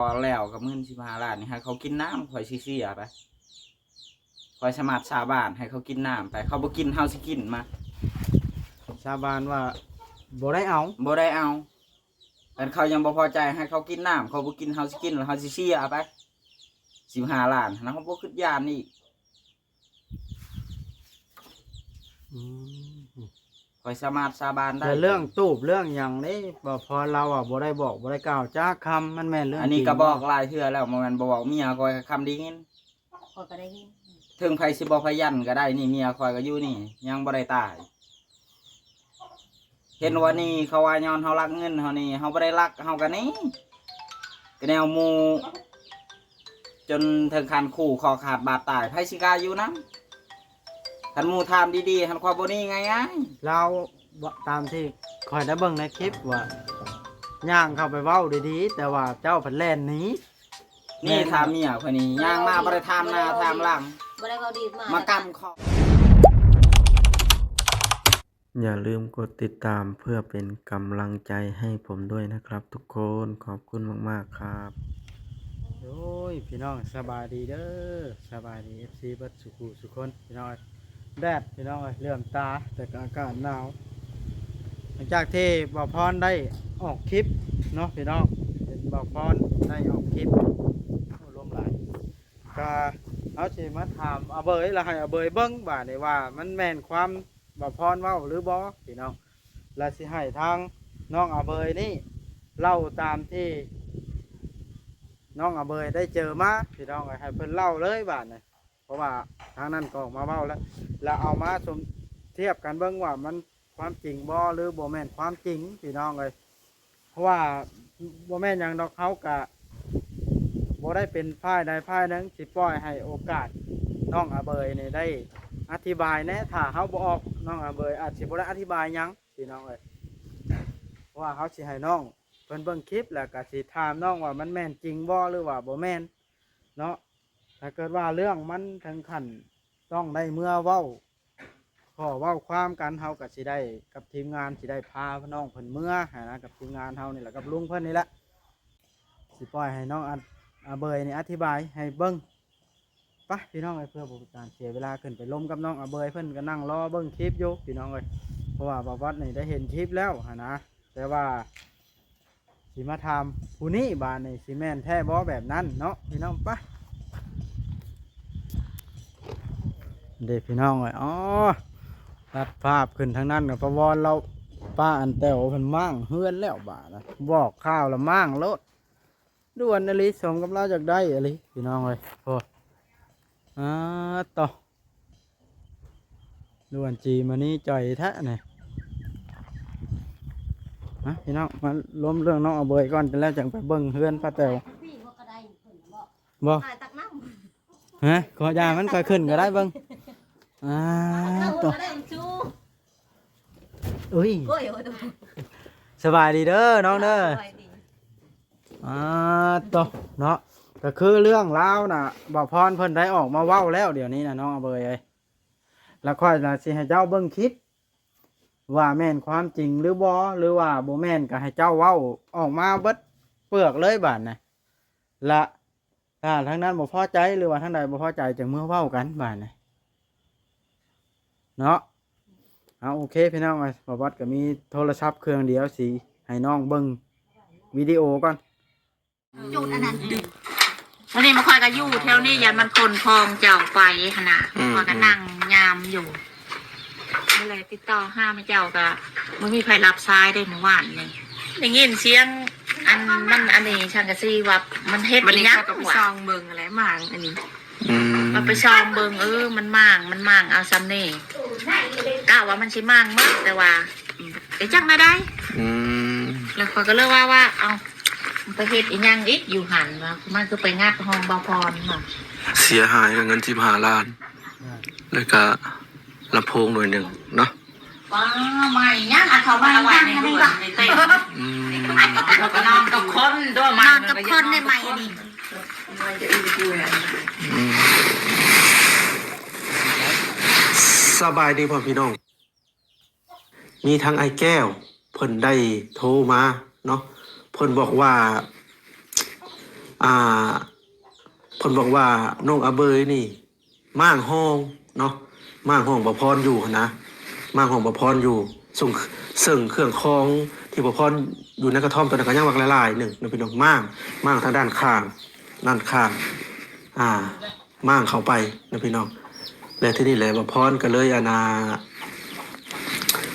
ພໍແລ້ວກັບເງິນສິບຫ້າລ້ານນີ້ ໃຫ້ເຂົາກິນນ້ຳ ຂ້ອຍຊິເສຍໄປ. ຂ້ອຍສາມາດສາບານໃຫ້ເຂົາກິນນ້ຳໄປ. ເຂົາບໍ່ກິນ ເຮົາຊິກິນມາ. ສາບານວ່າບໍ່ໄດ້ເອົາ? ບໍ່ໄດ້ເອົາ. ຄັນເຂົາຍັງບໍ່ພໍໃຈ ໃຫ້ເຂົາກິນນ້ຳ. ເຂົາບໍ່ກິນ ເຮົາຊິກິນ ແລ້ວເຮົາຊິເສຍໄປ ສິບຫ້າລ້ານ. ເຮົາບໍ່ຄິດຢ້ານອີກ. ອືມ ຂ້ອຍສາມາດສາບານໄດ້. ແລ້ວເລື່ອງຕູບເລື່ອງຫຍັງເດ້ ບໍ່ພໍລາວວ່າບໍ່ໄດ້ບອກ ບໍ່ໄດ້ກ່າວຈັກຄຳ ມັນແມ່ນເລື່ອງ ອັນນີ້ກໍບອກຫຼາຍເທື່ອແລ້ວ ບໍ່ແມ່ນບໍ່ບອກ. ເມຍຂ້ອຍຄຳໄດ້ຍິນ ຂ້ອຍກໍໄດ້ຍິນ. ເຖິງໃຜຊິບໍ່ພະຢັນກໍໄດ້ ນີ້ເມຍຂ້ອຍກໍຢູ່ນີ້ ຍັງບໍ່ໄດ້ຕາຍ. ເຫັນວ່ານີ້ ເຂົາວ່າຍ້ອນເຮົາລັກເງິນເຮົານີ້ ເຮົາບໍ່ໄດ້ລັກ ເຮົາກໍໜີ ກໍແນວໝູ່ ຈົນເຖິງຂັ້ນຂູ່ຄໍຂາດບາດຕາຍ ໃຜຊິກ້າຢູ່ນຳ? ຄັນໝູ່ຖາມດີໆ ຫັ້ນຂ້ອຍບໍ່ໜີງ່າຍໆ. ລາວ ຕາມທີ່ຂ້ອຍໄດ້ເບິ່ງໃນຄລິບວ່າ ຍ່າງເຂົ້າໄປເວົ້າດີໆ ແຕ່ວ່າເຈົ້າພັດແລ່ນໜີ. ນີ້ຖາມເມຍຂ້ອຍນີ້ ຍ່າງມາບໍ່ໄດ້ຖາມໜ້າຖາມຫຼັງ ບໍ່ໄດ້ເວົ້າດີມາ ມາກຳຄໍ. ຢ່າລືມກົດຕິດຕາມເພື່ອເປັນກຳລັງໃຈໃຫ້ຜົມດ້ວຍນະຄັບທຸກຄົນ. ຂອບຄຸນມາກໆ ຄັບ. ໂອ້ຍ ພີ່ນ້ອງ ສະບາຍດີເດີ ສະບາຍດີ ເອັຟຊີ ເບິດສຸຄູ່ສຸຄົນ ພີ່ນ້ອງເອີຍ. ແດດ ພີ່ນ້ອງເອີຍ ເຫຼືອມຕາ ແຕ່ກໍອາກາດໜາວ. ຫຼັງຈາກທີ່ບ່າວພອນໄດ້ອອກຄລິບເນາະ ພີ່ນ້ອງ ເຫັນບ່າວພອນໄດ້ອອກຄລິບ ໂອ້ ລົມຫຼາຍ ກະເຮົາຊິມາຖາມອາເບີຍ ແລ້ວໃຫ້ອາເບີຍເບິ່ງບາດນີ້ວ່າມັນແມ່ນຄວາມບ່າວພອນເວົ້າຫຼືບໍ່ ພີ່ນ້ອງ. ແລ້ວຊິໃຫ້ທາງນ້ອງອາເບີຍນີ້ເລົ່າຕາມທີ່ນ້ອງອາເບີຍໄດ້ເຈີມາ ພີ່ນ້ອງເອີຍ ໃຫ້ເພິ່ນເລົ່າເລີຍບາດນີ້ ເພາະວ່າທາງນັ້ນກໍອອກມາເວົ້າແລ້ວ ແລ້ວເອົາມາສົມທຽບກັນເບິ່ງວ່າມັນຄວາມຈິງບໍ່ ຫຼືບໍ່ແມ່ນຄວາມຈິງ ພີ່ນ້ອງເອີຍ. ເພາະວ່າບໍ່ແມ່ນຫຍັງດອກ ເຮົາກະບໍ່ໄດ້ເປັນຝ່າຍໃດຝ່າຍໜຶ່ງ ຊິປ່ອຍໃຫ້ໂອກາດນ້ອງອາເບີຍນີ້ໄດ້ອະທິບາຍແດ່. ຖ້າເຮົາບໍ່ອອກ ນ້ອງອາເບີຍອາດຊິບໍ່ໄດ້ອະທິບາຍຫຍັງ ພີ່ນ້ອງເອີຍ. ເພາະວ່າເຮົາຊິໃຫ້ນ້ອງເພິ່ນເບິ່ງຄລິບ ແລ້ວກະຊິຖາມນ້ອງວ່າມັນແມ່ນຈິງບໍ່ ຫຼືວ່າບໍ່ແມ່ນເນາະ. ຖ້າເກີດວ່າເລື່ອງມັນເຖິງຂັ້ນຕ້ອງໄດ້ເມືອເວົ້າ ຂໍເວົ້າຄວາມກັນ ເຮົາກໍຊິໄດ້ກັບທີມງານ ຊິໄດ້ພານ້ອງເພິ່ນເມືອຫັ້ນນະ ກັບທີມງານເຮົານີ້ແຫຼະ ກັບລຸງເພິ່ນນີ້ແຫຼະ ຊິປ່ອຍໃຫ້ນ້ອງອາ ອາເບີຍນີ້ອະທິບາຍໃຫ້ເບິ່ງ. ໄປພີ່ນ້ອງເອີຍ ເພື່ອບໍ່ເປັນການເສຍເວລາ ຂຶ້ນໄປລົມກັບນ້ອງອາເບີຍ ເພິ່ນກໍນັ່ງລໍເບິ່ງຄລິບຢູ່ ພີ່ນ້ອງເອີຍ. ເພາະວ່າບ່າວວັດນີ້ໄດ້ເຫັນຄລິບແລ້ວຫັ້ນນະ ແຕ່ວ່າ ຊິມາຖາມຜູ້ນີ້ບາດນີ້ ຊິແມ່ນແທ້ບໍ່ແບບນັ້ນເນາະ ພີ່ນ້ອງ. ປະ ເດ້ພີ່ນ້ອງເອີຍ ອໍ ຕັດພາບຂຶ້ນທາງນັ້ນ ກໍປະວອນລາວ ປ້າອັນແຕວເພິ່ນມ້າງເຮືອນແລ້ວບາດນະ ບອກຂ່າວລະມ້າງໂລດ ດ່ວນອີ່ຫຼີ ສົມກັບລາວຢາກໄດ້ອີ່ຫຼີ ພີ່ນ້ອງເອີຍ. ໂອ້ ອາ ໂຕ ດ່ວນຈີມານີ້ຈ່ອຍແທ້ນີ້. ມາພີ່ນ້ອງ ມາລົມເລື່ອງນ້ອງອາເບີຍກ່ອນ ແລ້ວຈັ່ງໄປເບິ່ງເຮືອນປ້າແຕວ. ບໍ່ ຮະ ຂໍຢ່າມັນ ຂ້ອຍຂຶ້ນກໍໄດ້ເບິ່ງ. ອາ ໂຕ ອຸ້ຍ ສະບາຍດີເດີນ້ອງເດີ. ອາ ໂຕ ເນາະ ກໍຄືເລື່ອງລາວນະ ບ່າວພອນເພິ່ນໄດ້ອອກມາເວົ້າແລ້ວ ດຽວນີ້ນະ ນ້ອງອາເບີຍເອີຍ. ແລ້ວຂ້ອຍນະຊິໃຫ້ເຈົ້າເບິ່ງຄລິບ ວ່າແມ່ນຄວາມຈິງຫຼືບໍ່ ຫຼືວ່າບໍ່ແມ່ນ ກໍໃຫ້ເຈົ້າເວົ້າອອກມາເບິດເປືອກເລີຍບາດນະ. ລະຖ້າທາງນັ້ນບໍ່ພໍໃຈ ຫຼືວ່າທາງໃດບໍ່ພໍໃຈ ຈັ່ງເມືອເວົ້າກັນບາດນະ ເນາະ. ເອົາ ໂອເຄ ພີ່ນ້ອງເອີຍ ບ່າວວັດກໍມີໂທລະສັບເຄື່ອງດຽວ ຊິໃຫ້ນ້ອງເບິ່ງວິດີໂອກ່ອນ. ຈຸດອັນນັ້ນ ອືມ ວັນນີ້ມາ ຂ້ອຍກໍຢູ່ແຖວນີ້ ຢ້ານມັນຂົນຂອງເຈົ້າໄປຫັ້ນນະ ອືມ ຂ້ອຍກໍນັ່ງຍາມຢູ່ ນີ້ແຫຼະ ຕິດຕໍ່ຫາແມ່ເຈົ້າກໍບໍ່ມີໃຜຮັບສາຍເດ້ ມື້ວານນີ້ ໄດ້ຍິນສຽງອັນມັນ ອັນນີ້ ສັງກະສີວ່າມັນເຮັດ ບັດນີ້ ອີ່ຫຍັງ ຂ້ອຍກໍໄປສ່ອງເບິ່ງຫັ້ນແຫຼະ ມ້າງອັນນີ້ ອືມ ກໍໄປສ່ອງເບິ່ງ ເອີ ມັນມ້າງ ມັນມ້າງເອົາສ່ຳນີ້ ກະວ່າມັນຊິມ້າງໝົດ ແຕ່ວ່າ ອືມ ໄປຈັກແນວໃດ ອືມ ແລ້ວຂ້ອຍກໍເລີຍວ່າ ວ່າ ເອົ້າ ໄປເຮັດອີ່ຫຍັງອີກຢູ່ຫັ້ນ ວ່າ ມັນຄືໄປງັດຫ້ອງບ່າວພອນເນາະ ເສຍຫາຍກໍເງິນສິບຫ້າລ້ານ ແລ້ວກໍລຳໂພງໜ່ວຍໜຶ່ງເນາະ. ວ້າ ໃໝ່ຍັງ ເອົາເຂົ້າໃໝ່ຍັງ ອືມ ນອນກັບຄົນຕົວະ ນອນກັບຄົນໄດ້ໃໝ່ນີ້ ອືມ ສະບາຍດີພໍ່ແມ່ພີ່ນ້ອງ. ມີທາງອ້າຍແກ້ວເພິ່ນໄດ້ໂທມາເນາະ ເພິ່ນບອກວ່າ ອ່າ ເພິ່ນບອກວ່ານ້ອງອາເບີຍນີ້ມ້າງຫ້ອງເນາະ ມ້າງຫ້ອງບ່າວພອນຢູ່ຫັ້ນນະ ມ້າງຫ້ອງບ່າວພອນຢູ່ ເຊິ່ງ ເຊິ່ງເຄື່ອງຂອງທີ່ບ່າວພອນຢູ່ໃນກະທ່ອມຕອນນັ້ນກໍຍັງບັກຫຼາຍໆໜຶ່ງເນາະພີ່ນ້ອງ ມ້າງ ມ້າງທາງດ້ານຂ້າງ ດ້ານຂ້າງ ອ່າ ມ້າງເຂົ້າໄປເນາະພີ່ນ້ອງ ແລະ ທີນີ້ແຫຼະບ່າວພອນກໍເລີຍ ອັນນ່າ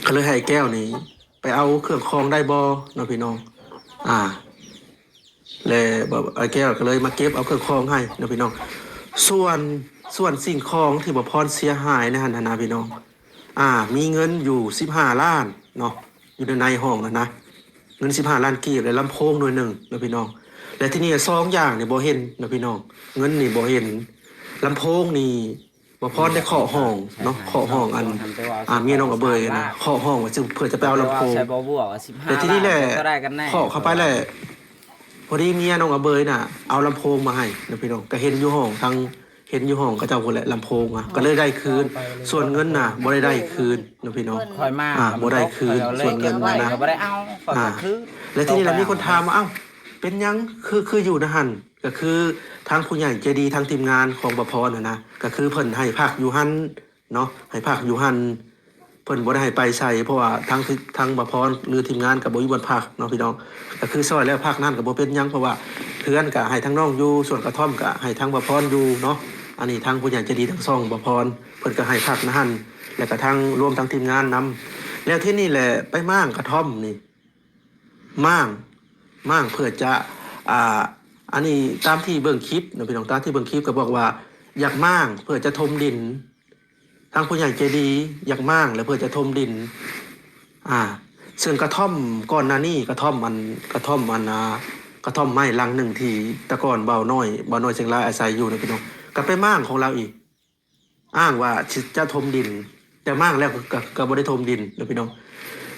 ກໍເລີຍໃຫ້ແກ້ວນີ້ ໄປເອົາເຄື່ອງຂອງໄດ້ບໍ່ເນາະພີ່ນ້ອງ ອ່າ ແລະ ອ້າຍແກ້ວກໍເລີຍມາເກັບເອົາເຄື່ອງຂອງໃຫ້ເນາະພີ່ນ້ອງ ສ່ວນ ສ່ວນສິ່ງຂອງທີ່ບ່າວພອນເສຍຫາຍໃນຫັ້ນນະພີ່ນ້ອງ ອ່າ ມີເງິນຢູ່ສິບຫ້າລ້ານເນາະ ຢູ່ໃນ ໃນຫ້ອງນັ້ນນະ ເງິນສິບຫ້າລ້ານກີບ ແລະ ລຳໂພງໜ່ວຍໜຶ່ງເນາະພີ່ນ້ອງ ແລະ ທີນີ້ສອງຢ່າງນີ້ບໍ່ເຫັນເນາະພີ່ນ້ອງ ເງິນນີ້ບໍ່ເຫັນ ລຳໂພງນີ້ ບ່າວພອນໄດ້ເຄາະຫ້ອງເນາະ ເຄາະຫ້ອງອັນ ອ່າ ເມຍນ້ອງອາເບີຍນະ ເຄາະຫ້ອງວ່າຊິ ເພື່ອຈະໄປເອົາລຳໂພງ ແຕ່ທີນີ້ແຫຼະ ເຄາະເຂົ້າໄປແຫຼະ ພໍດີເມຍນ້ອງອາເບີຍນະ ເອົາລຳໂພງມາໃຫ້ນະພີ່ນ້ອງ ກໍເຫັນຢູ່ຫ້ອງທາງ ເຫັນຢູ່ຫ້ອງເຂົາເຈົ້າພຸ້ນແຫຼະ ລຳໂພງນະ ກໍເລີຍໄດ້ຄືນ ສ່ວນເງິນນະ ບໍ່ໄດ້ໄດ້ຄືນນະພີ່ນ້ອງ ຂ້ອຍມາ ອ່າ ບໍ່ໄດ້ຄືນ ສ່ວນເງິນນະ ຂ້ອຍກໍບໍ່ໄດ້ເອົາ ຂ້ອຍກໍຄື ແລ້ວທີນີ້ລະມີຄົນຖາມວ່າ ເອົ້າ ເປັນຫຍັງ ຄື ຄືຢູ່ໃນຫັ້ນ ກໍຄືທາງຜູ້ໃຫຍ່ໃຈດີ ທາງທີມງານຂອງບ່າວພອນຫັ້ນນະ ກໍຄືເພິ່ນໃຫ້ພັກຢູ່ຫັ້ນເນາະ ໃຫ້ພັກຢູ່ຫັ້ນ ເພິ່ນບໍ່ໄດ້ໃຫ້ໄປໃສ ເພາະວ່າທາງ ທາງບ່າວພອນ ຫຼື ທີມງານກໍບໍ່ມີບ່ອນພັກເນາະພີ່ນ້ອງ ກໍຄືຊ່ອຍແລ້ວພັກນັ້ນກໍບໍ່ເປັນຫຍັງ ເພາະວ່າເຮືອນກໍໃຫ້ທາງນ້ອງຢູ່ ສ່ວນກະທ່ອມກໍໃຫ້ທາງບ່າວພອນຢູ່ເນາະ ອັນນີ້ທາງຜູ້ໃຫຍ່ໃຈດີທາງຊ່ອງບ່າວພອນ ເພິ່ນກໍໃຫ້ພັກໃນຫັ້ນ ແລ້ວກໍທາງ ລວມທັງທີມງານນຳ ແລ້ວທີນີ້ແຫຼະ ໄປມ້າງກະທ່ອມນີ້ ມ້າງ ມ້າງເພື່ອຈະ ອ່າ ອັນນີ້ຕາມທີ່ເບິ່ງຄລິບເນາະພີ່ນ້ອງ ຕາມທີ່ເບິ່ງຄລິບກໍບອກວ່າ ຢາກມ້າງເພື່ອຈະຖົມດິນ ທາງຜູ້ໃຫຍ່ໃຈດີຢາກມ້າງ ແລະ ເພື່ອຈະຖົມດິນ ອ່າ ເຊິ່ງກະທ່ອມກ່ອນໜ້ານີ້ ກະທ່ອມອັນ ກະທ່ອມອັນ ອ່າ ກະທ່ອມໄມ້ຫຼັງໜຶ່ງທີ່ແຕ່ກ່ອນບ່າວນ້ອຍ ບ່າວນ້ອຍຊຽງລາຍອາໄສຢູ່ນະພີ່ນ້ອງ ກໍໄປມ້າງຂອງລາວອີກ ອ້າງວ່າຊິຈະຖົມດິນ ແຕ່ມ້າງແລ້ວກໍ ກໍ ກໍບໍ່ໄດ້ຖົມດິນນະພີ່ນ້ອງ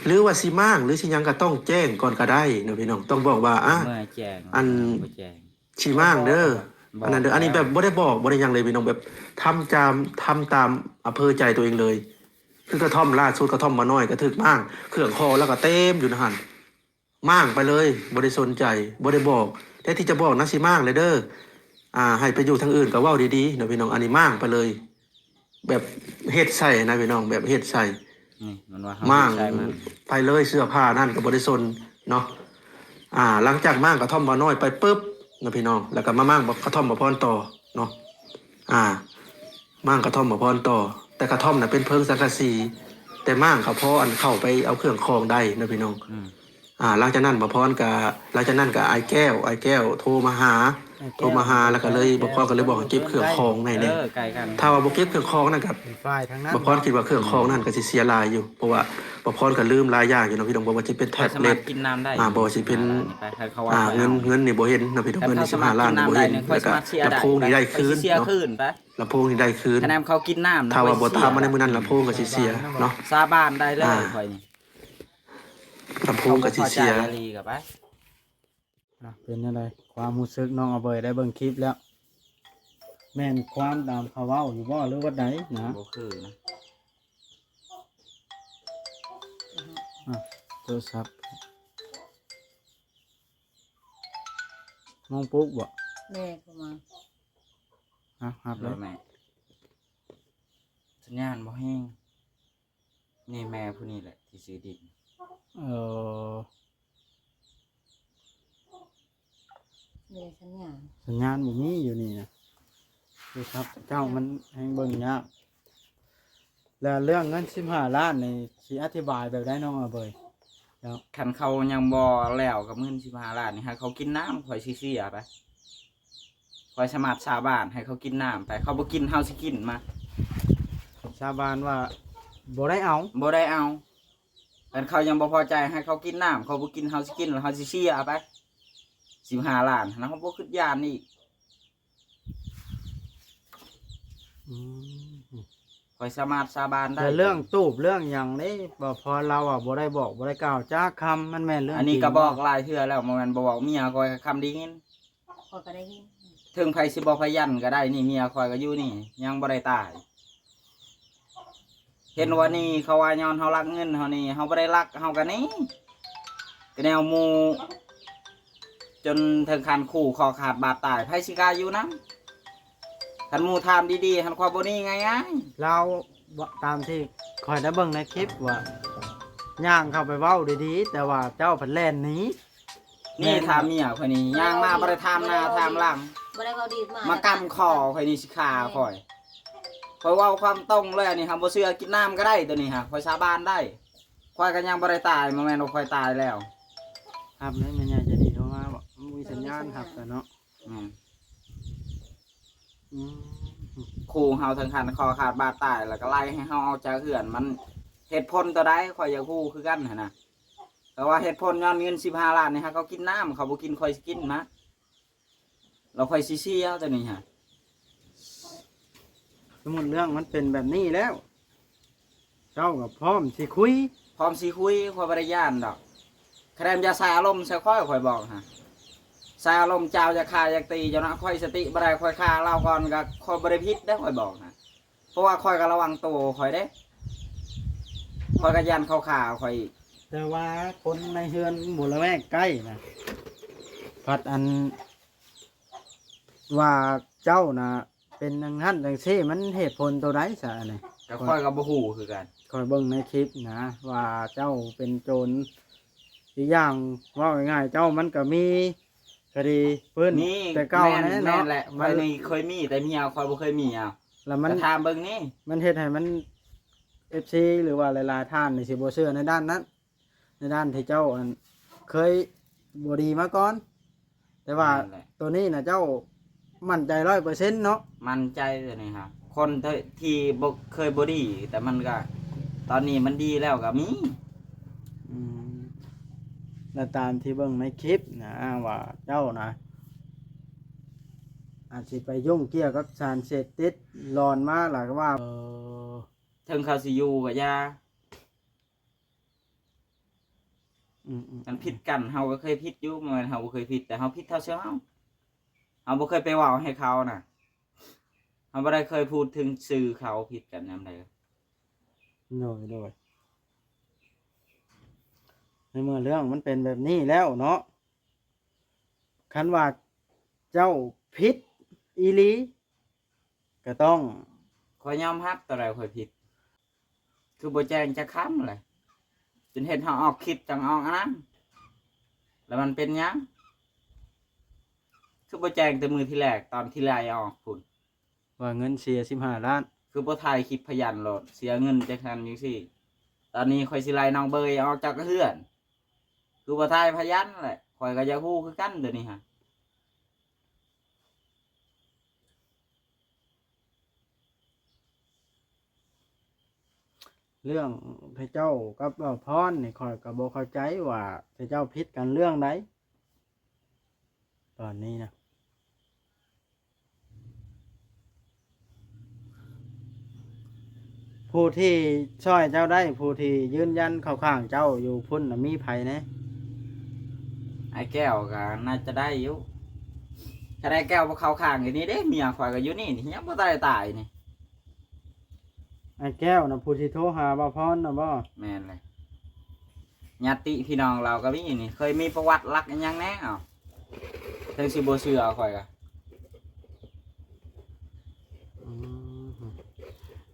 ຫຼືວ່າຊິມ້າງ ຫຼືຊິຫຍັງກໍຕ້ອງແຈ້ງກ່ອນກໍໄດ້ນະພີ່ນ້ອງ ຕ້ອງບອກວ່າ ອ່າ ເມື່ອແຈ້ງ ອັນ ບໍ່ແຈ້ງ ຊິມ້າງເດີ ບໍ່ ອັນນັ້ນເດີ ບໍ່ ອັນນີ້ແບບບໍ່ໄດ້ບອກ ບໍ່ໄດ້ຫຍັງເລີຍພີ່ນ້ອງ ແບບທຳຕາມ ທຳຕາມອຳເພີໃຈຕົວເອງເລີຍ ຄືກະທ່ອມ ລ່າສຸດກະທ່ອມບ່າວນ້ອຍກໍຖືກມ້າງ ເຄື່ອງຂອງລາວກໍເຕັມຢູ່ໃນຫັ້ນ ມ້າງໄປເລີຍ ບໍ່ໄດ້ສົນໃຈ ບໍ່ໄດ້ບອກ ແທນທີ່ຈະບອກນະ ຊິມ້າງແລ້ວເດີ ອ່າ ໃຫ້ໄປຢູ່ທາງອື່ນກໍເວົ້າດີໆເນາະພີ່ນ້ອງ ອັນນີ້ມ້າງໄປເລີຍ ແບບເຮັດໃສ່ນະພີ່ນ້ອງ ແບບເຮັດໃສ່ ນີ້ມັນວ່າເຮົາ ມ້າງ ເຮັດໃສ່ມັນ ໄປເລີຍ ເສື້ອຜ້ານັ້ນກໍບໍ່ໄດ້ສົນເນາະ ອ່າ ຫຼັງຈາກມ້າງກະທ່ອມບ່າວນ້ອຍໄປປຶບນະພີ່ນ້ອງ ແລ້ວກໍມາມ້າງກະທ່ອມບ່າວພອນຕໍ່ເນາະ ອ່າ ມ້າງກະທ່ອມບ່າວພອນຕໍ່ ແຕ່ກະທ່ອມນະເປັນເພີງສັງກະສີ ແຕ່ມ້າງກໍພໍອັນເຂົ້າໄປເອົາເຄື່ອງຂອງໄດ້ນະພີ່ນ້ອງ ອືມ ອ່າ ຫຼັງຈາກນັ້ນບ່າວພອນກໍ ຫຼັງຈາກນັ້ນກໍອ້າຍແກ້ວ ອ້າຍແກ້ວໂທມາຫາ ໂທມາຫາ ແລ້ວກໍເລີຍ ບ່າວພອນກໍເລີຍບອກໃຫ້ເກັບເຄື່ອງຂອງໃຫ້ແດ່ ເອີ ໃກ້ກັນ ຖ້າວ່າບໍ່ເກັບເຄື່ອງຂອງນັ້ນກໍ ເປັນຝ່າຍທາງນັ້ນ ບ່າວພອນຄິດວ່າເຄື່ອງຂອງນັ້ນກໍຊິເສຍຫຼາຍຢູ່ ເພາະວ່າບ່າວພອນກໍລືມຫຼາຍຢ່າງຢູ່ເນາະພີ່ນ້ອງ ບໍ່ວ່າຊິເປັນແທັບເລັດ ອ່າ ບໍ່ວ່າຊິເປັນ ອ່າ ເງິນ ເງິນນີ້ບໍ່ເຫັນເນາະພີ່ນ້ອງ ເງິນນີ້ສິບຫ້າລ້ານບໍ່ເຫັນ ແລ້ວກໍລຳໂພງນີ້ໄດ້ຄືນເນາະ ລຳໂພງນີ້ໄດ້ຄືນ ຄະແນນເຂົາກິນນ້ຳ ຖ້າວ່າບໍ່ຕາມມາໃນມື້ນັ້ນ ລຳໂພງກໍຊິເສຍເນາະ ສາບານໄດ້ເລີຍ ອ່າ ຂ້ອຍນີ້ ລຳໂພງກໍຊິເສຍ ເຂົາບໍ່ພໍໃຈອີ່ຫຼີກໍໄປ ອ່ະ ເປັນແນວໃດຄວາມຮູ້ສຶກ ນ້ອງອາເບີຍໄດ້ເບິ່ງຄລິບແລ້ວ ແມ່ນຄວາມຕາມເຂົາເວົ້າຢູ່ບໍ່ ຫຼືວ່າໃດນະ? ບໍ່ຄືນະ ອ່ະ ໂທລະສັບ ນ້ອງປຸກບໍ່? ແມ່ໂທມາ ອ່ະ ຮັບເລີຍ ແມ່ ສັນຍານບໍ່ແຮງ. ນີ້ແມ່ຜູ້ນີ້ແຫຼະທີ່ຊື້ດິນ ເອີ ມີສັນຍານ ສັນຍານບໍ່ມີຢູ່ນີ້ນະ ໂທລະສັບເຈົ້າມັນແຮງເບິ່ງຍາກ ແລ້ວເລື່ອງເງິນສິບຫ້າລ້ານນີ້ຊິອະທິບາຍແບບໃດນ້ອງອາເບີຍ? ແລ້ວຄັນເຂົາຍັງບໍ່ແລ້ວກັບເງິນສິບຫ້າລ້ານນີ້ ໃຫ້ເຂົາກິນນ້ຳ ຂ້ອຍຊິເສຍໄປ. ຂ້ອຍສາມາດສາບານໃຫ້ເຂົາກິນນ້ຳໄປ ເຂົາບໍ່ກິນ ເຮົາຊິກິນມາ ສາບານວ່າບໍ່ໄດ້ເອົາ ບໍ່ໄດ້ເອົາ ຄັນເຂົາຍັງບໍ່ພໍໃຈ ໃຫ້ເຂົາກິນນ້ຳ ເຂົາບໍ່ກິນ ເຮົາຊິກິນ ແລ້ວເຮົາຊິເສຍໄປ ສິບຫ້າລ້ານຫັ້ນນະ ເຮົາບໍ່ຄິດຢ້ານອີກ ອືມ ຂ້ອຍສາມາດສາບານໄດ້ ແລ້ວເລື່ອງຕູບເລື່ອງຫຍັງເດ້ ບໍ່ພໍລາວວ່າບໍ່ໄດ້ບອກ ບໍ່ໄດ້ກ່າວຈັກຄຳ ມັນແມ່ນເລື່ອງ ອັນນີ້ກໍບອກຫຼາຍເທື່ອແລ້ວ ບໍ່ແມ່ນບໍ່ບອກ ເມຍຂ້ອຍຄຳໄດ້ຍິນ ຂ້ອຍກໍໄດ້ຍິນ ເຖິງໃຜຊິບໍ່ພະຢັນກໍໄດ້ ນີ້ເມຍຂ້ອຍກໍຢູ່ນີ້ ຍັງບໍ່ໄດ້ຕາຍ ເຫັນວ່ານີ້ ເຂົາວ່າຍ້ອນເຮົາລັກເງິນເຮົານີ້ ເຮົາບໍ່ໄດ້ລັກ ເຮົາກໍນີ້ ກໍແນວໝູ່ ຈົນເຖິງຂັ້ນຂູ່ຂໍຂາດບາດຕາຍ ໃຜຊິກ້າຢູ່ນຳ? ຄັນໝູ່ຖາມດີໆ ຫັ້ນຂ້ອຍບໍ່ໜີງ່າຍໆ. ລາວ ຕາມທີ່ຂ້ອຍໄດ້ເບິ່ງໃນຄລິບວ່າ ຍ່າງເຂົ້າໄປເວົ້າດີໆ ແຕ່ວ່າເຈົ້າພັດແລ່ນໜີ. ນີ້ຖາມເມຍຂ້ອຍນີ້ ຍ່າງມາບໍ່ໄດ້ຖາມໜ້າຖາມຫຼັງ ບໍ່ໄດ້ເວົ້າດີມາ ມາກຳຄໍຂ້ອຍນີ້ຊິຂ້າຂ້ອຍ. ຂ້ອຍເວົ້າຄວາມຕົງເລີຍ ອັນນີ້ຫາບໍ່ເຊື່ອ ກິນນ້ຳກໍໄດ້ ໂຕນີ້ຫາ ຂ້ອຍສາບານໄດ້. ຂ້ອຍກໍຍັງບໍ່ໄດ້ຕາຍ ບໍ່ແມ່ນວ່າຂ້ອຍຕາຍແລ້ວ. ຮັບເລີຍ ແມ່ໃຫຍ່ໃຈດີໂທມາບໍ? ບໍ່ມີສັນຍານຮັບແລ້ວເນາະ. ອືມ ອືມ ຂູ່ເຮົາເຖິງຂັ້ນຂໍຂາດບາດຕາຍ ແລ້ວກໍໄລ່ໃຫ້ເຮົາອອກຈາກເຮືອນ ມັນເຫດຜົນຕົວໃດ ຂ້ອຍຢາກຮູ້ຄືກັນຫັ້ນນະ. ແຕ່ວ່າເຫດຜົນຍ້ອນເງິນສິບຫ້າລ້ານນີ້ ຫາເຂົາກິນນ້ຳ ເຂົາບໍ່ກິນ ຂ້ອຍຊິກິນນະ ແລ້ວຂ້ອຍຊິເສຍຕົວນີ້ຫາ. ສົມມຸດເລື່ອງມັນເປັນແບບນີ້ແລ້ວ ເຈົ້າກໍພ້ອມຊິຄຸຍ? ພ້ອມຊິຄຸຍ ຂ້ອຍບໍ່ໄດ້ຢ້ານດອກ. ຄະແນນຢ່າໃສ່ອາລົມໃສ່ຂ້ອຍ ຂ້ອຍບອກຫາ ໃສ່ອາລົມ ເຈົ້າຢາກຂ້າຢາກຕີເຈົ້ານະ. ຂ້ອຍສະຕິບໍ່ໄດ້ ຂ້ອຍຂ້າລາວກ່ອນ ກໍຂ້ອຍບໍ່ໄດ້ຜິດເດ້ ຂ້ອຍບອກຫາ. ເພາະວ່າຂ້ອຍກໍລະວັງໂຕຂ້ອຍເດ້ ຂ້ອຍກໍຢ້ານເຂົາຂ້າຂ້ອຍອີກ. ແຕ່ວ່າຄົນໃນເຮືອນບໍ່ລະແວກໃກ້ນະ ພັດອັນວ່າເຈົ້ານະ ເປັນຈັ່ງນັ້ນຈັ່ງຊີ້ ມັນເຫດຜົນໂຕໃດຊະອັນນີ້? ກໍຂ້ອຍກໍບໍ່ຮູ້ຄືກັນ ຂ້ອຍເບິ່ງໃນຄລິບນະ ວ່າເຈົ້າເປັນໂຈນ. ອີກຢ່າງເວົ້າງ່າຍໆ ເຈົ້າມັນກໍມີຄະດີພື້ນ ມີ ແຕ່ເກົ່າ ແມ່ນ ແນ່ເນາະ. ແມ່ນແຫຼະ ມັນ ຂ້ອຍນີ້ເຄີຍມີ ແຕ່ເມຍຂ້ອຍບໍ່ເຄີຍມີ. ເອົາ ແລ້ວມັນ ກໍຖາມເບິ່ງນີ້ ມັນເຮັດໃຫ້ມັນ ເອັຟຊີ ຫຼືວ່າຫຼາຍໆທ່ານນີ້ຊິບໍ່ເຊື່ອໃນດ້ານນັ້ນ ໃນດ້ານທີ່ເຈົ້າ ອັນ ເຄີຍບໍ່ດີມາກ່ອນ. ແຕ່ວ່າ ແມ່ນແຫຼະ ໂຕນີ້ນະ ເຈົ້າໝັ້ນໃຈຮ້ອຍເປີເຊັນເນາະ? ໝັ້ນໃຈໂຕນີ້ຮະ ຄົນທີ່ ທີ່ບໍ່ເຄີຍບໍ່ດີ ແຕ່ມັນກະ ຕອນນີ້ມັນດີແລ້ວກະມີ. ອືມ ແລະຕາມທີ່ເບິ່ງໃນຄລິບນະ ວ່າເຈົ້ານະ ອາດຊິໄປຫຍຸ້ງກ່ຽວກັບສານເສບຕິດ ຫຼອນມາແລ້ວກໍວ່າ ເອີ ເຖິງເຂົາຊິຢູ່ກໍຢ່າ. ອືມໆໆ ມັນຜິດກັນ ເຮົາກໍເຄີຍຜິດຢູ່ ບໍ່ແມ່ນເຮົາບໍ່ເຄີຍຜິດ ແຕ່ເຮົາຜິດເທົ່າເຊື່ອເຮົາ ເຮົາບໍ່ເຄີຍໄປເວົ້າໃຫ້ເຂົານະ ເຮົາບໍ່ໄດ້ເຄີຍພູດເຖິງຊື່ເຂົາ ຜິດກັນຍາມໃດ. ໂດຍ ໂດຍ ໃນເມື່ອເລື່ອງມັນເປັນແບບນີ້ແລ້ວເນາະ ຄັນວ່າເຈົ້າຜິດອີ່ຫຼີ ກໍຕ້ອງ ຂ້ອຍຍອມຮັບຕອນໃດຂ້ອຍຜິດ ຄືບໍ່ແຈ້ງຈັກຄຳແຫຼະ ຈົນເຮັດເຮົາອອກຄລິບຈັ່ງອອກອັນນັ້ນ ແລ້ວມັນເປັນຫຍັງ ຄືບໍ່ແຈ້ງແຕ່ມື້ທີແລກ ຕອນທີ່ໄລ່ອອກພຸ້ນ ວ່າເງິນເສຍສິບຫ້າລ້ານ ຄືບໍ່ຖ່າຍຄລິບພະຢັນໂລດ ເສຍເງິນຈັ່ງຊັ້ນຈັ່ງຊີ້. ຕອນນີ້ຂ້ອຍຊິໄລ່ນ້ອງເບີຍອອກຈາກເຮືອນ ຄືບໍ່ຖ່າຍພະຢັນແຫຼະ ຂ້ອຍກໍຢາກຮູ້ຄືກັນໂຕນີ້ຫາ. ເລື່ອງເຈົ້າເຈົ້າກັບບ່າວພອນນີ້ ຂ້ອຍກໍບໍ່ເຂົ້າໃຈວ່າເຈົ້າເຈົ້າຜິດກັນເລື່ອງໃດ ຕອນນີ້ນະ. ຜູ້ທີ່ຊ່ອຍເຈົ້າໄດ້ ຜູ້ທີ່ຢືນຢັນເຂົ້າຂ້າງເຈົ້າຢູ່ພຸ້ນນະ ມີໃຜແດ່? ອ້າຍແກ້ວກໍໜ້າຈະໄດ້ຢູ່ ຖ້າອ້າຍແກ້ວບໍ່ເຂົ້າຂ້າງຢູ່ນີ້ເດ້ ເມຍຂ້ອຍກໍຢູ່ນີ້ ຍັງບໍ່ໄດ້ຕາຍນີ້. ອ້າຍແກ້ວນະ ຜູ້ທີ່ໂທຫາບ່າວພອນນະບໍ? ແມ່ນແຫຼະ ຍາດຕິພີ່ນ້ອງລາວກໍມີນີ້ ເຄີຍມີປະຫວັດລັກອີ່ຫຍັງແດ່ ເອົ້າ ເຖິງຊິບໍ່ເຊື່ອຂ້ອຍກະ. ອືມ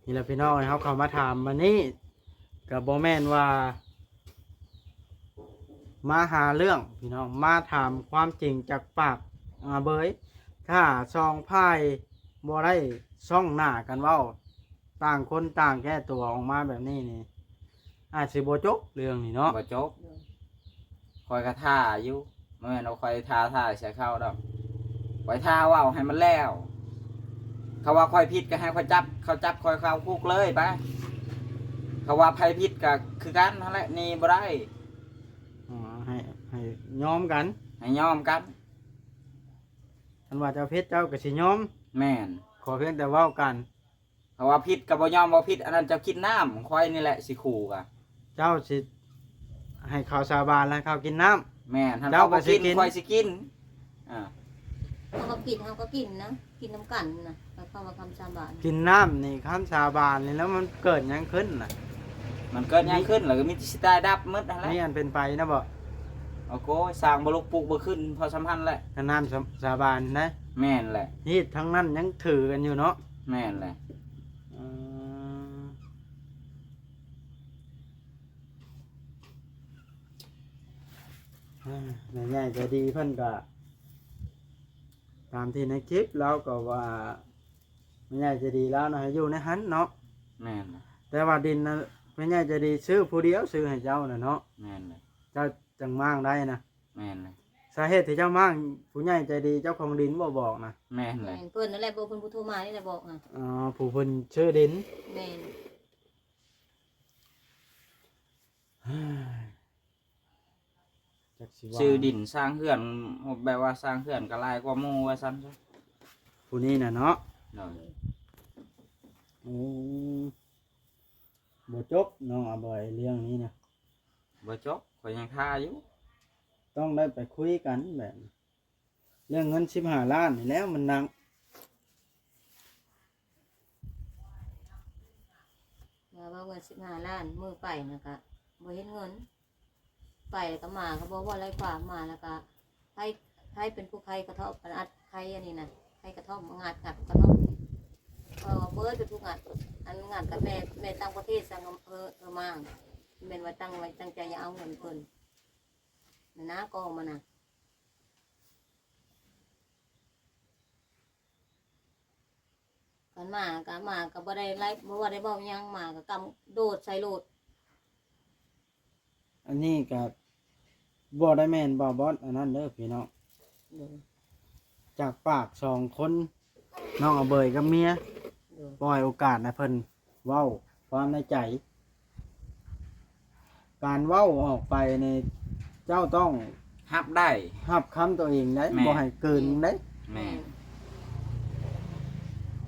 ນີ້ແຫຼະພີ່ນ້ອງ ເຮົາເຂົ້າມາຖາມມື້ນີ້ ກໍບໍ່ແມ່ນວ່າມາຫາເລື່ອງພີ່ນ້ອງ ມາຖາມຄວາມຈິງຈາກປາກອາເບີຍ. ຖ້າສອງຝ່າຍບໍ່ໄດ້ສ່ອງໜ້າກັນເວົ້າ ຕ່າງຄົນຕ່າງແກ້ຕົວອອກມາແບບນີ້ນີ້ ອາດຊິບໍ່ຈົບເລື່ອງນີ້ເນາະ. ບໍ່ຈົບ ໂດຍ ຂ້ອຍກໍຖ້າຢູ່ ບໍ່ແມ່ນວ່າຂ້ອຍທ້າທາຍໃສ່ເຂົາດອກ ຂ້ອຍຖ້າເວົ້າໃຫ້ມັນແລ້ວ. ເຂົາວ່າຂ້ອຍຜິດກໍໃຫ້ເຂົາຈັບ ເຂົາຈັບຂ້ອຍເຂົ້າຄຸກເລີຍໄປ. ເຂົາວ່າໃຜຜິດກໍຄືກັນຫັ້ນແຫຼະ ໜີບໍ່ໄດ້. ອໍ ໃຫ້ ໃຫ້ຍອມກັນ ໃຫ້ຍອມກັນ. ຄັນວ່າເຈົ້າຜິດເຈົ້າກໍຊິຍອມ. ແມ່ນ ຂໍພຽງແຕ່ເວົ້າກັນ. ເຂົາວ່າຜິດກໍບໍ່ຍອມເວົ້າຜິດ ອັນນັ້ນເຈົ້າກິນນ້ຳ ຂ້ອຍນີ້ແຫຼະຊິຂູ່ກະ. ເຈົ້າຊິໃຫ້ເຂົາສາບານ ແລ້ວເຂົາກິນນ້ຳ. ແມ່ນ ຄັນເຂົາບໍ່ກິນ ຂ້ອຍຊິກິນ. ອ່າ ເຂົາກໍກິນ ເຮົາກໍກິນນະ ກິນນຳກັນນະ ໝາຍຄວາມວ່າຄຳສາບານ ກິນນ້ຳນີ້ ຄຳສາບານນີ້ ແລ້ວມັນເກີດຫຍັງຂຶ້ນນະ? ມັນເກີດຫຍັງຂຶ້ນ ແລ້ວກໍມີແຕ່ຊິຕາຍດັບໝົດຫັ້ນແຫຼະ. ມີອັນເປັນໄປນະບໍ? ເ ໂອ້ຍ ສ້າງບໍ່ລຸກປຸກບໍ່ຂຶ້ນ ເພາະສ່ຳຫັ້ນແຫຼະ ຂະໜາດສາ ສາບານນະ ແມ່ນແຫຼະ ຮີດທັງນັ້ນຍັງຖືກັນຢູ່ເນາະ ແມ່ນແຫຼະ ເອີ ອ່າ ແມ່ໃຫຍ່ໃຈດີເພິ່ນກະ ຕາມທີ່ໃນຄລິບລາວກໍວ່າ ແມ່ໃຫຍ່ໃຈດີລາວນະ ໃຫ້ຢູ່ໃນຫັ້ນເນາະ ແມ່ນ ແຕ່ວ່າດິນນະ ແມ່ໃຫຍ່ໃຈດີຊື້ຜູ້ດຽວ ຊື້ໃຫ້ເຈົ້ານະເນາະ ແມ່ນ ເຈົ້າຈັ່ງມ້າງໄດ້ນະ ແມ່ນ ສາເຫດທີ່ເຈົ້າມ້າງ ຜູ້ໃຫຍ່ໃຈດີເຈົ້າຂອງດິນບໍ່ບອກນະ ແມ່ນ ແມ່ນ ເພິ່ນນັ້ນແຫຼະ ບໍ່ ເພິ່ນຜູ້ໂທມານີ້ແຫຼະບອກນະ ອໍ ຜູ້ເພິ່ນຊື້ດິນ ແມ່ນ ຈັກຊິວ່າ ຊື້ດິນສ້າງເຮືອນ ແບບວ່າສ້າງເຮືອນກໍຫຼາຍກວ່າໝູ່ວ່າຊັ້ນຊະ ຜູ້ນີ້ນະເນາະ ໂດຍ ໂອ້ ບໍ່ຈົບນ້ອງອາບອຍເລື່ອງນີ້ນະ ບໍ່ຈົບ ຂ້ອຍຍັງຄາຢູ່ ຕ້ອງໄດ້ໄປຄຸຍກັນແບບ ເລື່ອງເງິນສິບຫ້າລ້ານນີ້ແຫຼະມັນໜັກ ວ່າເວົ້າເງິນສິບຫ້າລ້ານ ມື້ໄປນະກະບໍ່ເຫັນເງິນ ໄປແລ້ວກະມາກະບໍ່ເວົ້າໄລ່ຄວາມ ມາແລ້ວກະໃຜ ໃຜເປັນຜູ້ໄຂກະທ່ອມ ອັນອັດໄຂອັນນີ້ນະ ໄຂກະທ່ອມ ງັດ ງັດກະທ່ອມ ເອີ ເບີດເປັນຜູ້ງັດ ອັນງັດກະແມ່ ແມ່ຕ່າງປະເທດສັ່ງ ເອີ ເອີ ມາ ແມ່ນວ່າຕັ້ງໄວ້ ຕັ້ງໃຈຢາກເອົາເງິນເພິ່ນນະ ນາກໍມານະ. ຄັນມາກະ ມາກະບໍ່ໄດ້ໄລ່ ບໍ່ວ່າໄດ້ເວົ້າຫຍັງ ມາກະກຳໂດດໃສ່ໂລດ ອັນນີ້ກະບໍ່ໄດ້ແມ່ນບ່າວບອດອັນນັ້ນເດີພີ່ນ້ອງ ໂດຍ ຈາກປາກສອງຄົນ ນ້ອງອາເບີຍກັບເມຍ ໂດຍ ປ່ອຍໂອກາດໃຫ້ເພິ່ນເວົ້າຄວາມໃນໃຈ ການເວົ້າອອກໄປນີ້ ເຈົ້າຕ້ອງຮັບໄດ້ ຮັບຄຳຕົວເອງໄດ້ ແມ່ນ ບໍ່ໃຫ້ເກີນໄດ້ ແມ່ນ ແມ່ນ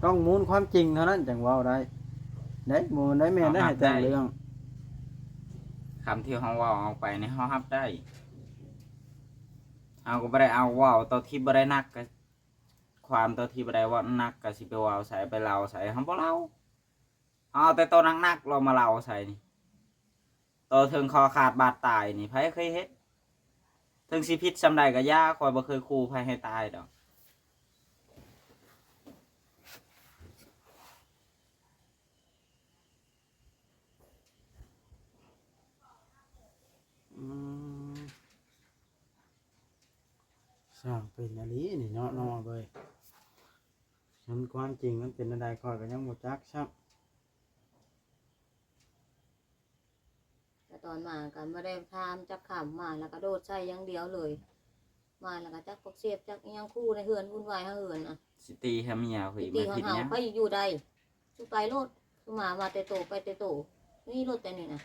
ຕ້ອງມູນຄວາມຈິງເທົ່ານັ້ນຈັ່ງເວົ້າໄດ້ ໄດ້ ບໍ່ໄດ້ແມ່ນໄດ້ໃຫ້ແຕ່ງເລື່ອງ ຄຳທີ່ເຮົາເວົ້າອອກໄປນີ້ເຮົາຮັບໄດ້ ເຮົາກໍບໍ່ໄດ້ເອົາເວົ້າຕົວທີ່ບໍ່ໄດ້ໜັກ ຄວາມຕົວທີ່ບໍ່ໄດ້ເວົ້າໜັກກໍຊິໄປເວົ້າໃສ່ ໄປເລົ່າໃສ່ ເຮົາບໍ່ເລົ່າ ເຮົາເອົາແຕ່ໂຕໜັກໆ ລອງມາເລົ່າໃສ່ນີ້ ໂຕເຖິງຄໍຂາດບາດຕາຍນີ້ ໃຜເຄີຍເຮັດ? ເຖິງຊິຜິດສ່ຳໃດກໍຢ່າ ຂ້ອຍບໍ່ເຄີຍຂູ່ໃຜໃຫ້ຕາຍດອກ. ອືມ ຊ່າງເປັນອີ່ຫຼີນີ້ເນາະ ເນາະເວີຍ ມັນຄວາມຈິງມັນເປັນແນວໃດ ຂ້ອຍກໍຍັງບໍ່ຈັກຊ້ຳ. ແຕ່ຕອນມາກໍບໍ່ໄດ້ຖາມຈັກຄຳ ມາແລ້ວກໍໂດດໃສ່ຢ່າງດຽວເລີຍ ມາແລ້ວກໍຈັກປາກເສບຈັກອີ່ຫຍັງ ຂູ່ໃນເຮືອນ ວຸ່ນວາຍໃນເຮືອນນະ ຊິຕີໃຫ້ເມຍຂ້ອຍອີກ ຊິຕີ ມາຜິດຫຍັງ ໃຜຢູ່ໄດ້ ສູ່ໄປໂລດ ສູ່ມາ ມາແຕ່ໂຕ ໄປແຕ່ໂຕ ນີ້ໂລດແຕ່ນີ້ນະ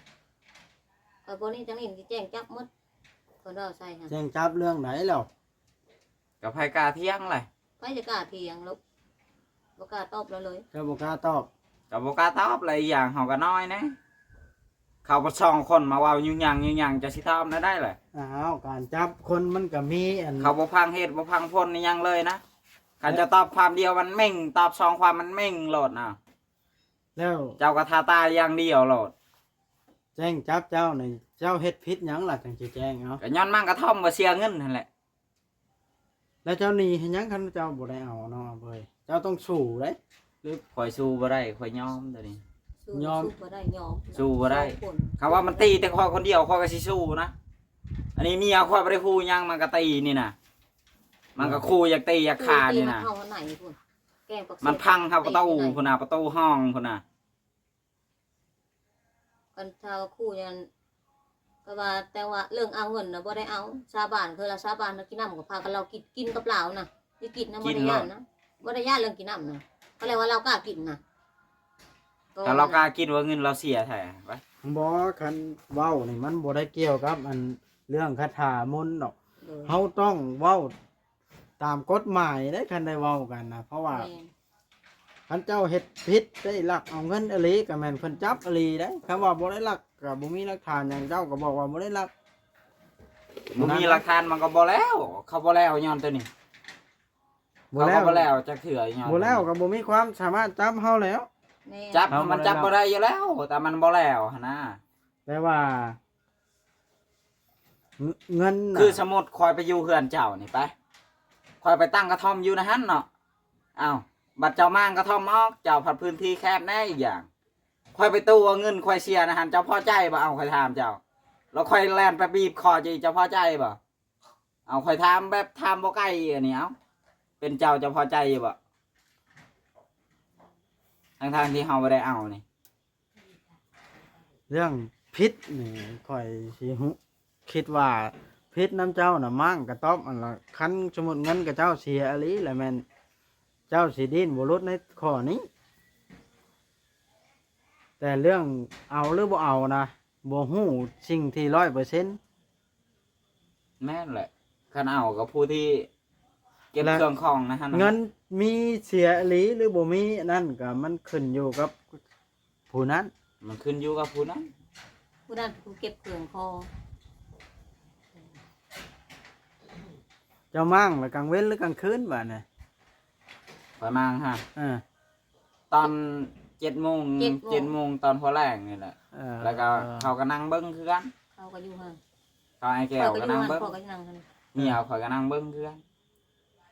ຂ້ອຍບໍ່ນີ້ຈັ່ງນີ້ຊິແຈ້ງຈັບໝົດ ເພິ່ນເວົ້າໃສ່ຫັ້ນ ແຈ້ງຈັບເລື່ອງໃດແລ້ວ? ກໍໃຜກ້າຖຽງລະ ໃຜຈະກ້າຖຽງລະ ບໍ່ກ້າຕອບລະເລີຍ ເຈົ້າບໍ່ກ້າຕອບ ກໍບໍ່ກ້າຕອບລະ ອີກຢ່າງເຮົາກໍນ້ອຍແດ່ ເຂົາສອງຄົນມາເວົ້າຍຸ່ງຫຍັງຍຸ່ງຫຍັງ ຈະຊິຕອບແນວໃດລະ? ອ້າວ ການຈັບຄົນມັນກໍມີອັນ ເຂົາບໍ່ຟັງເຫດບໍ່ຟັງຜົນອີ່ຫຍັງເລີຍນະ ຄັນຈະຕອບຄວາມດຽວມັນເໝັງ ຕອບສອງຄວາມມັນເໝັງໂລດນະ ແລ້ວເຈົ້າກໍຖ້າຕາຍຢ່າງດຽວໂລດ ແຈ້ງຈັບເຈົ້ານີ້ ເຈົ້າເຮັດຜິດຫຍັງລະ ຈັ່ງຊິແຈ້ງເອົາ? ກໍຍ້ອນໝາກກະທ່ອມບໍ່ເສຍເງິນຫັ້ນແຫຼະ. ແລ້ວເຈົ້າໜີເຮັດຫຍັງ ຄັນເຈົ້າບໍ່ໄດ້ເອົາເນາະເວີຍ ເຈົ້າຕ້ອງສູ້ເດ້ ຫຼື ຂ້ອຍສູ້ບໍ່ໄດ້ ຂ້ອຍຍອມໂຕນີ້ ຍອມ ສູ້ບໍ່ໄດ້ ຍອມ ສູ້ບໍ່ໄດ້ ສອງຄົນ ຄັນວ່າມັນຕີແຕ່ຂ້ອຍຄົນດຽວ ຂ້ອຍກໍຊິສູ້ນະ ອັນນີ້ເມຍຂ້ອຍບໍ່ໄດ້ຂູ່ຫຍັງ ມັນກໍຕີນີ້ນະ ມັນກໍຂູ່ຢາກຕີຢາກຂ້ານີ້ນະ ມັນພັງຫາປະຕູພຸ້ນນະ ປະຕູຫ້ອງພຸ້ນນະ. ຄັນຖ້າວ່າຂູ່ນັ້ນ ກໍວ່າ ແຕ່ວ່າເລື່ອງເອົາເງິນນະບໍ່ໄດ້ເອົາ ສາບານ ເທື່ອລະສາບານ ກິນນ້ຳກໍພາກັນເຫຼົ້າ ກິນ ກິນກັບລາວນະ ໄດ້ກິນນະ ກິນໂລດ ບໍ່ໄດ້ຢ້ານນະ ບໍ່ໄດ້ຢ້ານເລື່ອງກິນນ້ຳນະ ກໍແລ້ວວ່າລາວກ້າກິນນະ ກໍລາວກ້າກິນວ່າເງິນລາວເສຍແທ້ ບໍ່ ຄັນເວົ້ານີ້ມັນບໍ່ໄດ້ກ່ຽວກັບອັນເລື່ອງຄາຖາມົນດອກ ໂດຍ ເຮົາຕ້ອງເວົ້າ ຕາມກົດໝາຍເດ້ ຄັນໄດ້ເວົ້າກັນນະ ເພາະວ່າ ແມ່ນ ຄັນເຈົ້າເຮັດຜິດໄດ້ລັກເອົາເງິນອີ່ຫຼີ ກໍແມ່ນເພິ່ນຈັບອີ່ຫຼີເດ້ ຄັນວ່າບໍ່ໄດ້ລັກ ກໍບໍ່ມີຫຼັກຖານຫຍັງ ເຈົ້າກໍບອກວ່າບໍ່ໄດ້ລັກ ບໍ່ມີຫຼັກຖານມັນກໍບໍ່ແລ້ວ ເຂົາບໍ່ແລ້ວຍ້ອນໂຕນີ້ ບໍ່ແລ້ວ ເຂົາກໍບໍ່ແລ້ວຈັກເທື່ອຍ້ອນ ບໍ່ແລ້ວກໍບໍ່ມີຄວາມສາມາດຈັບເຮົາແລ້ວ ແມ່ນ ຈັບ ເຮົາ ມັນຈັບບໍ່ໄດ້ຢູ່ແລ້ວ ແຕ່ມັນບໍ່ແລ້ວຫັ້ນນະ ແຕ່ວ່າ ເງິນນະ ຄືສົມມຸດຂ້ອຍໄປຢູ່ເຮືອນເຈົ້ານີ້ໄປ ຂ້ອຍໄປຕັ້ງກະທ່ອມຢູ່ໃນຫັ້ນເນາະ. ອ້າວ ບັດເຈົ້າມ້າງກະທ່ອມອອກ ເຈົ້າພັດພື້ນທີ່ແຄບແດ່ອີກຢ່າງ. ຂ້ອຍໄປຕູ້ເອົາເງິນຂ້ອຍເສຍໃນຫັ້ນ ເຈົ້າພໍໃຈບໍ່? ເອົາ ຂ້ອຍຖາມເຈົ້າ ແລ້ວຂ້ອຍແລ່ນໄປບີບຄໍເຈົ້າອີກ ເຈົ້າພໍໃຈບໍ່? ເອົາ ຂ້ອຍຖາມແບບຖາມບໍ່ໄກ່ອັນນີ້ ເອົາ ເປັນເຈົ້າ ເຈົ້າພໍໃຈຢູ່ບໍ່? ທັງໆທີ່ເຮົາບໍ່ໄດ້ເອົານີ້. ເລື່ອງຜິດນີ້ຂ້ອຍຊິຮູ້ ຄິດວ່າຜິດນຳເຈົ້ານະ ມ້າງກະຕອບອັນລະ ຄັນສົມມຸດເງິນຂະເຈົ້າເສຍອີ່ຫຼີລະແມ່ນເຈົ້າຊິດີ້ນບໍ່ຫຼຸດໃນຂໍ້ນີ້. ແຕ່ເລື່ອງເອົາຫຼືບໍ່ເອົານະ ບໍ່ຮູ້ສິ່ງທີ່ຮ້ອຍເປີເຊັນ. ແມ່ນແຫຼະ ຄັນເອົາກໍຜູ້ທີ່ເກັບເຄື່ອງຂອງໃນຫັ້ນ ເງິນມີເສຍອີ່ຫຼີຫຼືບໍ່ມີ ອັນນັ້ນກໍມັນຂຶ້ນຢູ່ກັບຜູ້ນັ້ນ ມັນຂຶ້ນຢູ່ກັບຜູ້ນັ້ນ ຜູ້ນັ້ນຜູ້ເກັບເຄື່ອງຂອງ. ເຈົ້າມ້າງລະກາງເວັນຫຼືກາງຄືນບາດນີ້? ຂ້ອຍມ້າງຫະ ເອີ ຕອນເຈັດໂມງ ເຈັດໂມງ ເຈັດໂມງຕອນຫົວແລງນີ້ແຫຼະ ເອີ ແລ້ວກໍເຂົາກໍນັ່ງເບິ່ງຄືກັນ ເຂົາກໍຢູ່ຫັ້ນ ເຂົາອ້າຍແກ້ວກໍນັ່ງເບິ່ງ ເມຍຂ້ອຍກໍນັ່ງເບິ່ງຄືກັນ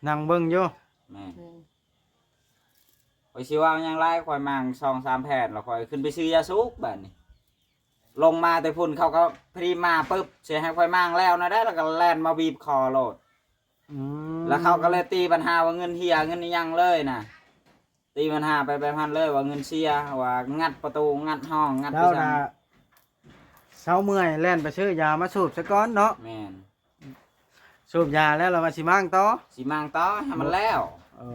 ນັ່ງເບິ່ງຢູ່ ແມ່ນ ແມ່ນ. ຂ້ອຍຊິເວົ້າຫຍັງຫຼາຍ ຂ້ອຍມ້າງສອງສາມແຜ່ນ ແລ້ວຂ້ອຍຂຶ້ນໄປຊື້ຢາສູບບາດນີ້ ລົງມາແຕ່ພຸ້ນ ເຂົາກໍພໍດີມາປຶບ ຊິໃຫ້ຂ້ອຍມ້າງແລ້ວນະໄດ໋ ແລ້ວກໍແລ່ນມາບີບຄໍໂລດ ອືມ ແລ້ວເຂົາກໍເລີຍຕີບັນຫາວ່າເງິນເຫຍ ເງິນອີ່ຫຍັງເລີຍນະ ຕີບັນຫາໄປແບບຫັ້ນເລີຍ ວ່າເງິນເສຍ ວ່າງັດປະຕູ ງັດຫ້ອງ ງັດ ເຈົ້າ ໄປຊັ້ນນະ ເຊົາເມື່ອຍແລ່ນໄປຊື້ຢາມາສູບຊະກ່ອນເນາະ ແມ່ນ. ສູບຢາແລ້ວລະວ່າຊິມ້າງຕໍ່ ຊິມ້າງຕໍ່ໃຫ້ມັນແລ້ວ ໂອ້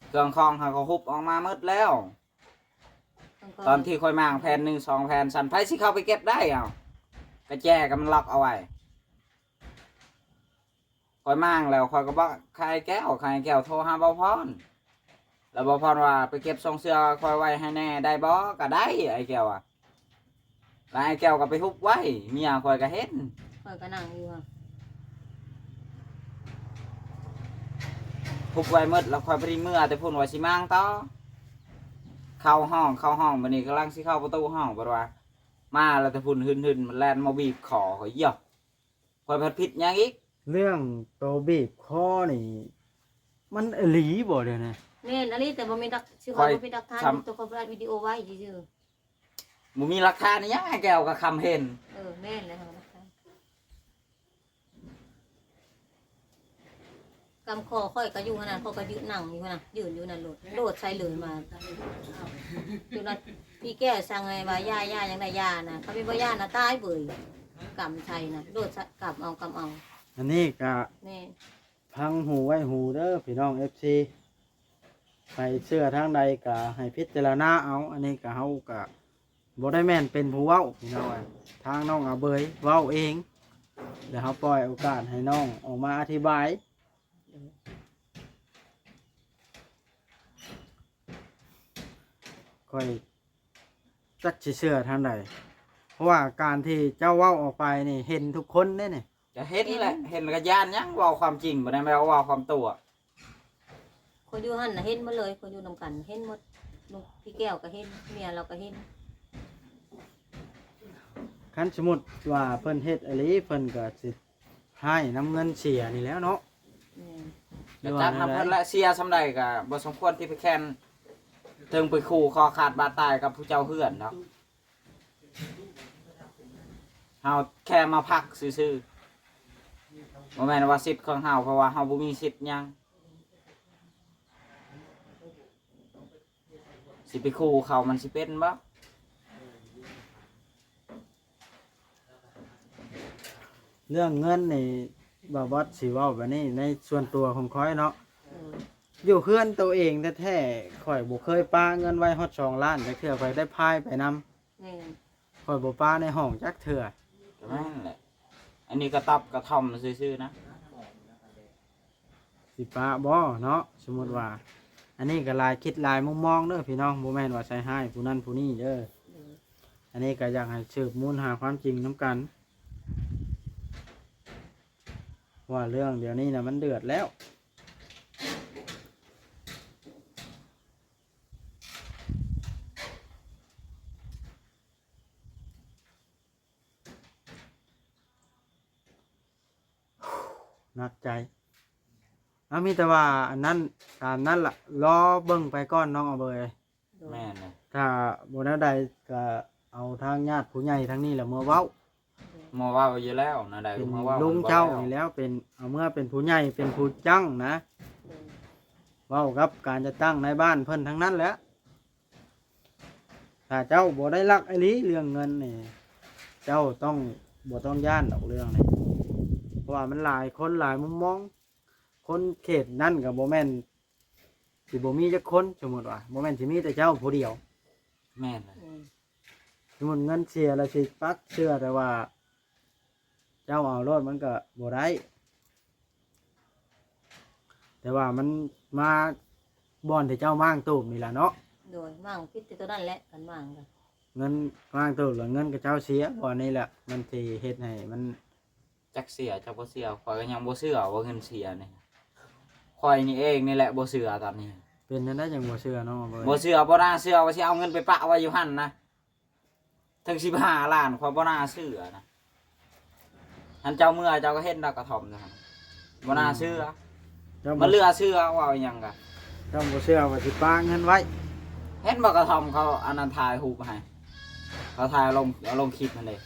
ເຄື່ອງຂອງເຮົາກໍຮຸບອອກມາໝົດແລ້ວ ຕອນທີ່ຂ້ອຍມ້າງແຜ່ນໜຶ່ງສອງແຜ່ນຊັ້ນ ໃຜຊິເຂົ້າໄປເກັບໄດ້ ເອົາ ກະແຈກໍມັນລັອກເອົາໄວ້ ຂ້ອຍມ້າງແລ້ວ ຂ້ອຍກໍບອກໄອ້ແກ້ວ ໄອ້ແກ້ວໂທຫາບ່າວພອນ ແລ້ວບ່າວພອນວ່າ ໄປເກັບຊົງເສື້ອຂ້ອຍໄວ້ໃຫ້ແດ່ໄດ້ບໍ່? ກໍໄດ້ ອ້າຍແກ້ວວ່າ ແລ້ວອ້າຍແກ້ວກໍໄປຮຸບໄວ້ ເມຍຂ້ອຍກໍເຫັນ ຂ້ອຍກໍນັ່ງຢູ່ຫັ້ນ ຮຸບໄວ້ໝົດ ແລ້ວຂ້ອຍພໍດີເມືອແຕ່ພຸ້ນວ່າຊິມ້າງຕໍ່ ເຂົ້າຫ້ອງ ເຂົ້າຫ້ອງ ບາດນີ້ກຳລັງຊິເຂົ້າປະຕູຫ້ອງ ເພິ່ນວ່າ ມາແລ້ວແຕ່ພຸ້ນ ຫຶ່ນໆ ມັນແລ່ນມາບີບຄໍຂ້ອຍ ຢາ ຂ້ອຍພັດຜິດຫຍັງອີກ? ເລື່ອງໂຕບີບຄໍນີ້ ມັນອີ່ຫຼີບໍ່ດຽວນີ້? ແມ່ນອີ່ຫຼີ ແຕ່ບໍ່ມີຫຼັກ ຊິວ່າບໍ່ມີຫຼັກຖານ ໂຕຂ້ອຍອັດວິດີໂອໄວ້ຊື່ໆ ບໍ່ມີຫຼັກຖານອີ່ຫຍັງ ອ້າຍແກ້ວກໍຄຳເຫັນ ເອີ ແມ່ນແລ້ວ ຫຼັກຖານ ກຳຄໍຂ້ອຍກໍຢູ່ຫັ້ນນະ ຂ້ອຍກໍຢືນນັ່ງຢູ່ຫັ້ນນະ ຢືນຢູ່ນັ້ນໂລດ ໂດດໃສ່ເລີຍມາ ຈົນວ່າພີ່ແກ້ວສັ່ງໃຫ້ວ່າຢ່າ ຢ່າ ຫຍັງນະ ຢ່ານະ ຄັນແມ່ນບໍ່ຢ່ານະ ຕາຍເບີຍ ກຳໃສ່ນະ ໂດດໃສ່ ກຳເອົາ ກຳເອົາ ອັນນີ້ກະ ແມ່ນ ຟັງຫູໄວ້ຫູເດີພີ່ນ້ອງເອັຟຊີ ໃຜເຊື່ອທາງໃດກໍໃຫ້ພິຈາລະນາເອົາ ອັນນີ້ກໍເຮົາກໍບໍ່ໄດ້ແມ່ນເປັນຜູ້ເວົ້າພີ່ນ້ອງເອີຍ ທາງນ້ອງອາເບີຍເວົ້າເອງ ແລ້ວເຮົາປ່ອຍໂອກາດໃຫ້ນ້ອງອອກມາອະທິບາຍ ຂ້ອຍຈັກຊິເຊື່ອທາງໃດ ເພາະວ່າການທີ່ເຈົ້າເວົ້າອອກໄປນີ້ເຫັນທຸກຄົນເດ້ນີ້ ຈະເຫັນແຫຼະ ເຫັນ ເຫັນກໍຢ້ານຫຍັງ ເວົ້າຄວາມຈິງ ບໍ່ໄດ້ແມ່ນເວົ້າຄວາມຕົວະ ຄົນຢູ່ຫັ້ນນະເຫັນໝົດເລີຍ ຄົນຢູ່ນຳກັນເຫັນໝົດ ລູກພີ່ແກ້ວກໍເຫັນ ເມຍລາວກໍເຫັນ ຄັນສົມມຸດວ່າເພິ່ນເຮັດອີ່ຫຼີ ເພິ່ນກໍຊິຮ້າຍນຳເງິນເສຍນີ້ແຫຼະເນາະ ແມ່ນ ກໍຈັກນຳເພິ່ນແຫຼະ ເສຍສ່ຳໃດກໍບໍ່ສົມຄວນທີ່ໄປແຂ່ງ ເຖິງໄປຂູ່ຄໍຂາດບາດຕາຍກັບຜູ້ເຈົ້າເຮືອນເນາະ. ເຮົາແຄ່ມາພັກຊື່ໆ ບໍ່ແມ່ນວ່າສິດຂອງເຮົາ ເພາະວ່າເຮົາບໍ່ມີສິດຫຍັງ ຊິໄປຂູ່ເຂົາມັນຊິເປັນບໍ່? ເລື່ອງເງິນນີ້ ບ່າວບອດຊິເວົ້າແບບນີ້ ໃນສ່ວນຕົວຂອງຂ້ອຍເນາະ ເອີ ຢູ່ເຮືອນໂຕເອງແທ້ໆ ຂ້ອຍບໍ່ເຄີຍປາເງິນໄວ້ຮອດສອງລ້ານຈັກເທື່ອ ຂ້ອຍໄດ້ພາຍໄປນຳ ແມ່ນ ຂ້ອຍບໍ່ປະໃນຫ້ອງຈັກເທື່ອ ກໍແມ່ນແຫຼະ ອັນນີ້ກະຕອບກະທ່ອມຊື່ໆນະ ຊິປະບໍ່ເນາະ ສົມມຸດວ່າ ອັນນີ້ກະຫຼາຍຄິດຫຼາຍມຸມມອງເດີພີ່ນ້ອງ ບໍ່ແມ່ນວ່າໃສ່ຮ້າຍຜູ້ນັ້ນຜູ້ນີ້ເດີ ໂດຍ ອັນນີ້ກະຢາກໃຫ້ສືບມູນຫາຄວາມຈິງນຳກັນ ວ່າເລື່ອງດຽວນີ້ນະມັນເດືອດແລ້ວ. ໜັກໃຈ. ເອົາ ມີແຕ່ວ່າອັນນັ້ນ ຕາມນັ້ນລະ ລໍເບິ່ງໄປກ່ອນນ້ອງອາເບີຍ. ໂດຍ ແມ່ນແຫຼະ. ຖ້າບໍ່ແນວໃດກໍເອົາທາງຍາດຜູ້ໃຫຍ່ທາງນີ້ແຫຼະເມືອເວົ້າ. ໂດຍ ເມືອເວົ້າຢູ່ແລ້ວ ແນວໃດ ເປັນ ກໍເມືອເວົ້າ ລຸງເຈົ້ານີ້ແຫຼະ ເປັນ ເອົາເມືອເປັນຜູ້ໃຫຍ່ ເປັນຜູ້ຈັ້ງນະ. ໂດຍ ເວົ້າກັບການຈັດຕັ້ງນາຍບ້ານເພິ່ນທັງນັ້ນແຫຼະ. ຖ້າເຈົ້າບໍ່ໄດ້ລັກອີ່ຫຼີເລື່ອງເງິນນີ້ ເຈົ້າຕ້ອງ ບໍ່ຕ້ອງຢ້ານດອກເລື່ອງນີ້ ເພາະວ່າມັນຫຼາຍຄົນຫຼາຍມຸມມອງ. ຄົນເຂດນັ້ນກໍບໍ່ແມ່ນຊິບໍ່ມີຈັກຄົນ, ສົມມຸດວ່າ ບໍ່ແມ່ນຊິມີແຕ່ເຈົ້າຜູ້ດຽວ. ແມ່ນແຫຼະ. ອືມ ສົມມຸດເງິນເສຍແລ້ວຊິປັກເຊື່ອ ແຕ່ວ່າເຈົ້າເອົາໂລດມັນກໍບໍ່ໄດ້. ແຕ່ວ່າມັນມາບ່ອນທີ່ເຈົ້າມ້າງຕູບນີ້ລະເນາະ. ໂດຍ ມ້າງຜິດແຕ່ໂຕນັ້ນແຫຼະ ຄັນມ້າງກໍ ເງິນມ້າງຕູບລະເງິນຂະເຈົ້າເສຍ ບ່ອນນີ້ແຫຼະ ມັນຊິເຮັດໃຫ້ມັນ ຈັກເຊື່ອຈັກບໍ່ເຊື່ອ ຂ້ອຍກໍຍັງບໍ່ເຊື່ອວ່າເງິນເສຍນີ້. ຂ້ອຍນີ້ເອງນີ້ແຫຼະບໍ່ເຊື່ອຕອນນີ້. ເປັນຈັ່ງໃດຈັ່ງບໍ່ເຊື່ອນ້ອງເບີຍ? ບໍ່ເຊື່ອ ບໍ່ໜ້າເຊື່ອວ່າຊິເອົາເງິນໄປປະໄວ້ຢູ່ຫັ້ນນະ ເຖິງສິບຫ້າລ້ານ ຂ້ອຍບໍ່ໜ້າເຊື່ອນະ. ອັນເຈົ້າເມືອເຈົ້າກໍເຫັນດອກກະທ່ອມນະ ບໍ່ໜ້າເຊື່ອ. ອືມ ເຈົ້າບໍ່ ມັນເຫຼືອເຊື່ອ ເວົ້າອີ່ຫຍັງກະ ເຈົ້າບໍ່ເຊື່ອວ່າຊິປະເງິນໄວ້. ເຫັນບໍ່ກະທ່ອມເຂົາອັນນັ້ນຖ່າຍຮູບໃຫ້ ເຂົາຖ່າຍລົງ ເອົາລົງຄລິບຫັ້ນເດ້. ອໍ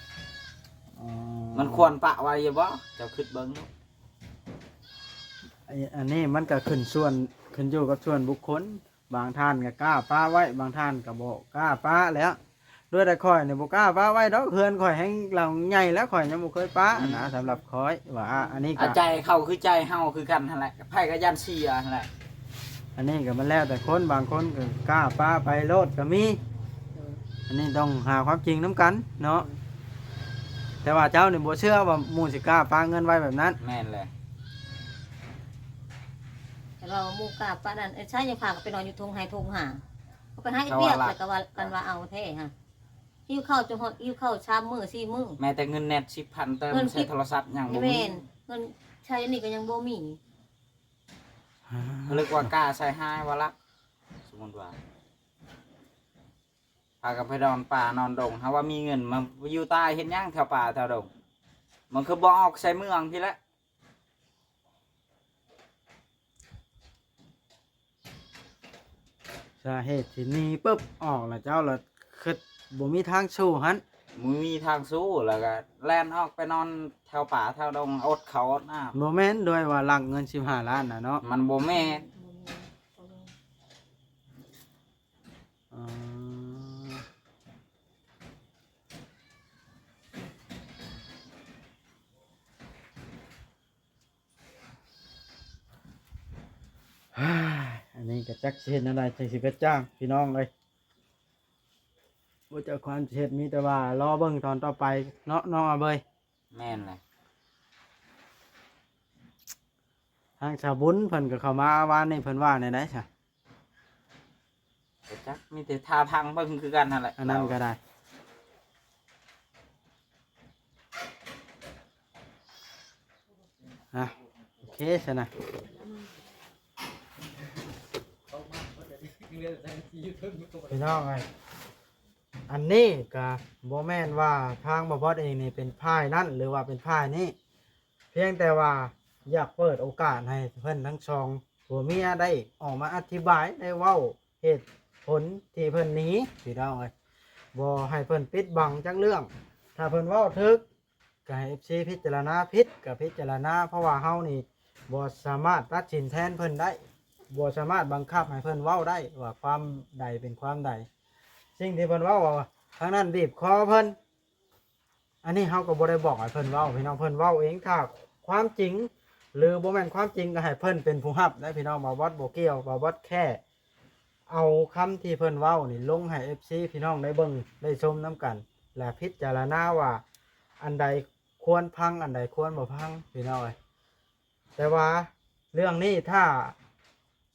ມັນຄວນປະໄວ້ຢູ່ບໍ່? ເຈົ້າຄິດເບິ່ງດູ. ອັນ ອັນນີ້ມັນກໍຂຶ້ນສ່ວນ ຂຶ້ນຢູ່ກັບສ່ວນບຸກຄົນ. ບາງທ່ານກໍກ້າປະໄວ້ ບາງທ່ານກໍບໍ່ກ້າປະແຫຼະ. ໂດຍແຕ່ຂ້ອຍນີ້ບໍ່ກ້າປະໄວ້ດອກ ເຮືອນຂ້ອຍແຮງຫຼັງໃຫຍ່ແລ້ວ ຂ້ອຍຍັງບໍ່ເຄີຍປະນະ. ອືມ ສຳລັບຂ້ອຍວ່າ ອືມ ອັນນີ້ກໍ ອາ ໃຈເຂົາຄືໃຈເຮົາຄືກັນຫັ້ນແຫຼະ ໃຜກໍຢ້ານເສຍຫັ້ນແຫຼະ. ອັນນີ້ກໍມັນແລ້ວແຕ່ຄົນ ບາງຄົນກໍກ້າປະໄປໂລດກໍມີ. ໂດຍ ອັນນີ້ຕ້ອງຫາຄວາມຈິງນຳກັນເນາະ. ໂດຍ ແຕ່ວ່າເຈົ້ານີ້ບໍ່ເຊື່ອວ່າໝູ່ຊິກ້າປະເງິນໄວ້ແບບນັ້ນ. ແມ່ນແຫຼະ. ແຕ່ວ່າໝູ່ກ້າປະນັ້ນ ເອີ ໃຊ້ຍັງພາກັນໄປນອນຢູ່ທົ່ງໄຮ່ທົ່ງຫາ ເຂົາໄປຫາເຮັດວຽກ ເຂົາວ່າລັກ ແລ້ວກໍວ່າກັນວ່າເອົາແທ້ຫະ. ຫິ້ວເຂົ້າຈົນຮອດ ຫິ້ວເຂົ້າສາມມື້ສີ່ມື້. ແມ້ແຕ່ເງິນແນັດສິບພັນເຕີມໃສ່ໂທລະສັບຍັງບໍ່ມີ. ແມ່ນ ເງິນໃຊ້ອັນນີ້ກໍຍັງບໍ່ມີ. ເຂົາເອີ້ນວ່າກ້າໃສ່ຮ້າຍວ່າລັກ. ສົມມຸດວ່າ ພາກັນໄປນອນປ່ານອນດົງ ຫາວ່າມີເງິນມາຢູ່ໃຕ້ເຮັດຫຍັງແຖວປ່າແຖວດົງ? ມັນຄືບໍ່ອອກໃສ່ເມືອງພີ້ແຫຼະ. ສາເຫດທີ່ໜີປຶບອອກລະ ເຈົ້າລະຄິດບໍ່ມີທາງສູ້ຫັ້ນ? ບໍ່ມີທາງສູ້ ລະກະແລ່ນອອກໄປນອນແຖວປ່າແຖວດົງ ອົດເຂົ້າອົດນ້ຳ. ບໍ່ແມ່ນດ້ວຍວ່າລັກເງິນສິບຫ້າລ້ານນະເນາະ. ມັນບໍ່ແມ່ນ. ອໍ ອັນນີ້ກໍຈັກຊິເຮັດແນວໃດ ຈັ່ງຊິກະຈ່າງ ພີ່ນ້ອງເອີຍ. ບໍ່ຈັກຄວາມຊິເຮັດ ມີແຕ່ວ່າລໍເບິ່ງຕອນຕໍ່ໄປເນາະ ນ້ອງອາເບີຍ. ແມ່ນແຫຼະ. ທາງສາວບຸນເພິ່ນກໍເຂົ້າມາວານນີ້ ເພິ່ນວ່າແນວໃດຊະ? ບໍ່ຈັກ ມີແຕ່ຖ້າທາງເບິ່ງຄືກັນຫັ້ນແຫຼະ. ອັນນັ້ນກໍໄດ້. ອ່ະ ໂອເຄຊັ້ນນະ ພີ່ນ້ອງເອີຍ. ອັນນີ້ກະບໍ່ແມ່ນວ່າທາງບ່າວບອດເອງນີ້ເປັນຝ່າຍນັ້ນ ຫຼືວ່າເປັນຝ່າຍນີ້ ພຽງແຕ່ວ່າຢາກເປີດໂອກາດໃຫ້ເພິ່ນທັງສອງຜົວເມຍໄດ້ອອກມາອະທິບາຍ ໄດ້ເວົ້າເຫດຜົນທີ່ເພິ່ນໜີ ພີ່ນ້ອງເອີຍ. ບໍ່ໃຫ້ເພິ່ນປິດບັງຈັກເລື່ອງ. ຖ້າເພິ່ນເວົ້າຖືກ ກໍໃຫ້ເອັຟຊີພິຈາລະນາ, ຜິດກໍພິຈາລະນາ, ເພາະວ່າເຮົານີ້ບໍ່ສາມາດຕັດສິນແທນເພິ່ນໄດ້, ບໍ່ສາມາດບັງຄັບໃຫ້ເພິ່ນເວົ້າໄດ້ວ່າຄວາມໃດເປັນຄວາມໃດ. ສິ່ງທີ່ເພິ່ນເວົ້າວ່າທາງນັ້ນບີບຄໍເພິ່ນ, ອັນນີ້ເຮົາກໍບໍ່ໄດ້ບອກໃຫ້ເພິ່ນເວົ້າ ພີ່ນ້ອງ, ເພິ່ນເວົ້າເອງ. ຖ້າຄວາມຈິງ ຫຼື ບໍ່ແມ່ນຄວາມຈິງ ກໍໃຫ້ເພິ່ນເປັນຜູ້ຮັບໄດ໋ ພີ່ນ້ອງ. ບ່າວບອດບໍ່ກ່ຽວ, ບ່າວບອດແຄ່ ເອົາຄຳທີ່ເພິ່ນເວົ້ານີ້ລົງໃຫ້ເອັຟຊີພີ່ນ້ອງໄດ້ເບິ່ງໄດ້ຊົມນຳກັນ ແລະ ພິຈາລະນາວ່າອັນໃດຄວນຟັງ ອັນໃດຄວນບໍ່ຟັງ ພີ່ນ້ອງເອີຍ. ແຕ່ວ່າເລື່ອງນີ້ຖ້າ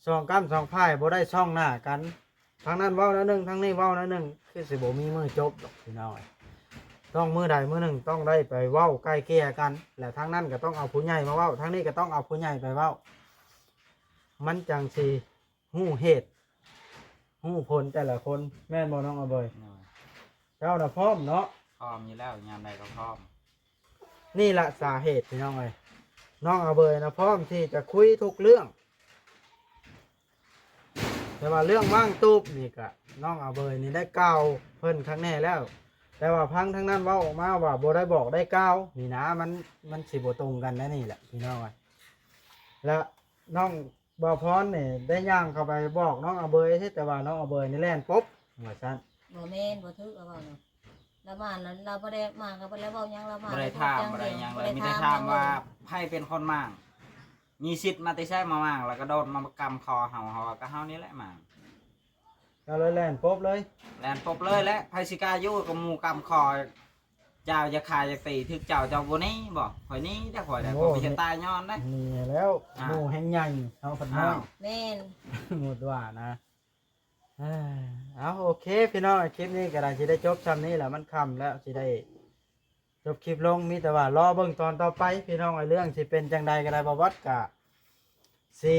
ສອງກ້ຳສອງຝ່າຍບໍ່ໄດ້ສ່ອງໜ້າກັນ, ທາງນັ້ນເວົ້າແນວໜຶ່ງ ທາງນີ້ເວົ້າແນວໜຶ່ງ ຄືຊິບໍ່ມີມື້ຈົບດອກ ພີ່ນ້ອງເອີຍ. ຕ້ອງມື້ໃດມື້ໜຶ່ງຕ້ອງໄດ້ໄປເວົ້າໄກ່ເກ່ຍກັນ ແລະ ທາງນັ້ນກໍຕ້ອງເອົາຜູ້ໃຫຍ່ມາເວົ້າ, ທາງນີ້ກໍຕ້ອງເອົາຜູ້ໃຫຍ່ໄປເວົ້າ, ມັນຈັ່ງຊິ ຮູ້ເຫດຮູ້ຜົນແຕ່ລະຄົນ ແມ່ນບໍ່ນ້ອງອາເບີຍ? ໂດຍ. ເຈົ້ານະພ້ອມເນາະ? ພ້ອມຢູ່ແລ້ວ, ຍາມໃດກໍພ້ອມ. ນີ້ລະສາເຫດ ພີ່ນ້ອງເອີຍ, ນ້ອງອາເບີຍນະ ພ້ອມທີ່ຈະຄຸຍທຸກເລື່ອງ. ແຕ່ວ່າເລື່ອງມ້າງຕູບນີ້ກະ ນ້ອງອາເບີຍນີ້ໄດ້ກ່າວເພິ່ນຄັກແນ່ແລ້ວ, ແຕ່ວ່າຟັງທາງນັ້ນເວົ້າອອກມາວ່າບໍ່ໄດ້ບອກໄດ້ກ່າວນີ້ນະ, ມັນ ມັນຊິບໍ່ຕົງກັນແນວນີ້ແຫຼະພີ່ນ້ອງເອີຍ. ແລະນ້ອງບ່າວພອນນີ້ໄດ້ຍ່າງເຂົ້າໄປບອກນ້ອງອາເບີຍ, ແຕ່ວ່ານ້ອງອາເບີຍນີ້ແລ່ນປົບວ່າຊັ້ນ. ບໍ່ແມ່ນ ບໍ່ຖືກລາວເວົ້ານະ. ລາວມາລາວ ລາວບໍ່ໄດ້ມາກໍບໍ່ໄດ້ເວົ້າຫຍັງ, ລາວມາ ບໍ່ໄດ້ຖາມ ບໍ່ໄດ້ຫຍັງເລີຍ, ມີແຕ່ຖາມວ່າໃຜເປັນຄົນມ້າງ, ມີສິດມາແຕ່ໃສມາມ້າງ ແລ້ວກໍໂດດມາກຳຄໍເຮົາ, ເຮົາວ່າກໍເຮົານີ້ແຫຼະມ້າງ. ກໍເລີຍແລ່ນປົບເລີຍ. ແລ່ນປົບເລີຍແຫຼະ, ໃຜຊິກ້າຢູ່ກັບໝູ່ກຳຄໍ, ເຈົ້າຢາກຂ້າຢາກຕີ ຖືກເຈົ້າ ເຈົ້າບໍ່ໜີບໍ່? ຂ້ອຍໜີແດ່ ຂ້ອຍໄດ້ ໂອ້ ຂ້ອຍບໍ່ຢາກຕາຍຍ້ອນເດ້. ໜີແລ້ວ ອ່າ ໝູ່ແຮ່ງໃຫຍ່ ເຮົາພັດນ້ອຍ. ອ້າວ ແມ່ນ ໝົດວ່ານະ. ເອີ ເອົາ ໂອເຄພີ່ນ້ອງ, ຄລິບນີ້ກໍໄດ້ ຊິໄດ້ຈົບຊ່ຳນີ້ແຫຼະ, ມັນຄ່ຳແລ້ວ ຊິໄດ້ຈົບຄລິບລົງ. ມີແຕ່ວ່າລໍເບິ່ງຕອນຕໍ່ໄປພີ່ນ້ອງ, ເລື່ອງຊິເປັນຈັ່ງໃດກໍໄດ້ ບ່າວວັດກະຊິ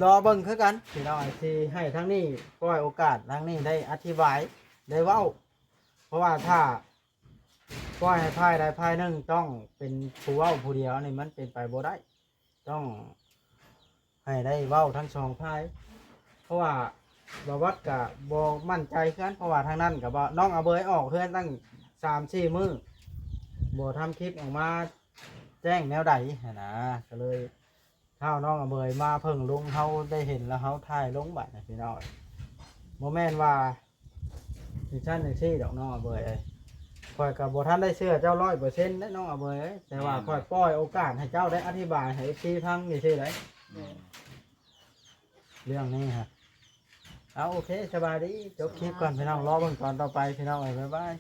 ລໍເບິ່ງຄືກັນພີ່ນ້ອງ, ຊິໃຫ້ທາງນີ້ປ່ອຍໂອກາດທາງນີ້ໄດ້ອະທິບາຍ ໄດ້ເວົ້າ. ເພາະວ່າຖ້າປ່ອຍໃຫ້ຝ່າຍໃດຝ່າຍໜຶ່ງຕ້ອງເປັນຜູ້ເວົ້າຜູ້ດຽວນີ້ ມັນເປັນໄປບໍ່ໄດ້. ຕ້ອງໃຫ້ໄດ້ເວົ້າທັງສອງຝ່າຍ, ເພາະວ່າບ່າວວັດກະບໍ່ໝັ້ນໃຈຄືກັນ, ເພາະວ່າທາງນັ້ນກະບໍ່ ນ້ອງອາເບີຍອອກເຮືອນຕັ້ງສາມສີ່ມື້ ບໍ່ທຳຄລິບອອກມາແຈ້ງແນວໃດຫັ້ນນະ, ກໍເລີຍທ້າວນ້ອງອາເບີຍມາເພິ່ງລຸງ ເຮົາໄດ້ເຫັນແລ້ວ ເຮົາຖ່າຍລົງບາດນີ້ພີ່ນ້ອງ. ບໍ່ແມ່ນວ່າ ຈັ່ງຊັ້ນຈັ່ງຊີ້ດອກນ້ອງອາເບີຍເອີຍ, ຂ້ອຍກໍບໍ່ທັນໄດ້ເຊື່ອເຈົ້າຮ້ອຍເປີເຊັນເດ້ນ້ອງອາເບີຍເອີຍ, ແຕ່ວ່າ ແມ່ນ ຂ້ອຍປ່ອຍໂອກາດໃຫ້ເຈົ້າໄດ້ອະທິບາຍໃຫ້ເອັຟຊີຟັງຊື່ໆໄດ໋ ແມ່ນ ເລື່ອງນີ້ຮະ. ເອົາ ໂອເຄ ສະບາຍດີ, ຈົບຄລິບກ່ອນພີ່ນ້ອງ, ລໍເບິ່ງຕອນຕໍ່ໄປພີ່ນ້ອງເອີຍ, ບາຍບາຍ.